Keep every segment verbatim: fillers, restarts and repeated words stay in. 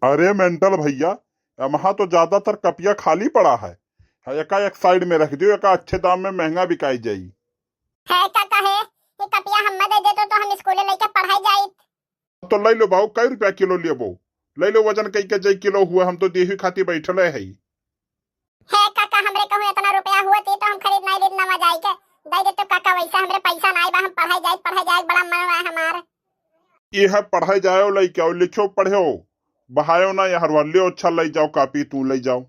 अरे मेंटल भैया, यमहा तो ज्यादातर कपिया खाली पड़ा है। हाँ, एका एक साइड में रख दियो, एका अच्छे दाम में महंगा बिकाई जाई। है का कहे, ये कपिया हम्मे दे देतो तो हम स्कूले लेके पढ़ाई जाइत। तो ले लो बाबू, कै रुपया किलो लेबो? ले लो, वजन कई के जै किलो हुआ, हम तो देही खातिर बैठले हई। हे काका, हमरे कहूँ इतना रुपया हुआ ती तो हम खरीद नाई लेत नवा जाई के। दे दे तो काका, वैसे हमरे पैसा नाई बा, हम पढ़ाई जाई, पढ़ाई जाए बड़ा मन बा हमार। ये है पढ़ाई जाओ, लइके आओ, लिखो पढ़ो, बहायो ना यार, लियो अच्छा ले जाओ, कॉपी तू ले जाओ।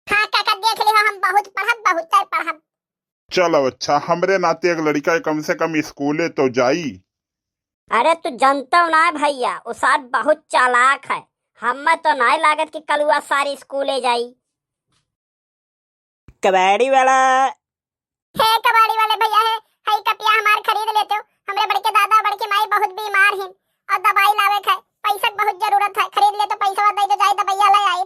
हाँ काका, देख लिहो, हम बहुत पढ़ब, बहुत पढ़ब। चलो अच्छा, हमरे नाते एक लड़का कम से कम स्कूले तो जाई। अरे तू जनतो ना भैया, उ सार बहुत चालाक है। हमें तो नाय लागत कि कलुआ सार स्कूले जाई। कबाड़ी वाला। हे कबाड़ी वाले भैया, हे, हई कपिया हमार खरीद लेते हो। हमरे बड़के दादा, बड़की माई बहुत बीमार हैं और दवाई लावे के है, पैसा के बहुत जरूरत है, खरीद लेते, पैसा दे दे, जाए दवाइया ले आई।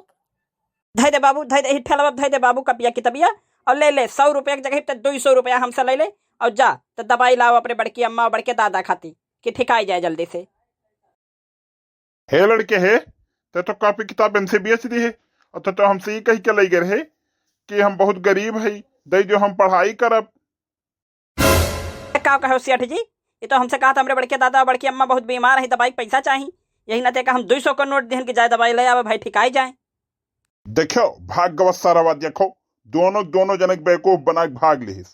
धइ दे बाबू, धइ दे, ही ठेलवा धइ दे बाबू, कपिया कितबिया, और ले ले, सौ रुपया की जगह पे दुई सौ रुपया हमसे ले ले, और जा, तो दवाई लाओ अपने बड़की अम्मा और बड़के दादा खाती, कि ठिकाई जाए जल्दी से। हे लड़के हे, ते तो कॉपी किताब इनसे बेच दी है, और ते तो हमसे ये कही के ले गए रहे कि हम बहुत गरीब है, दे दो, हम पढ़ाई करब। का कहो सेठ जी, ये तो हमसे कहा था, हमरे बड़के दादा, बड़की अम्मा बहुत बीमार है, दवाई के पैसा चाही, यही नाते का हम दुई सौ का नोट दिहन कि जाए दवाई ले आवे भाई, ठिकाई जाए। देखो, भाग गवा सारावा, देखो, दोनों, दोनों जने के बेवकूफ बना के भाग लिहिस।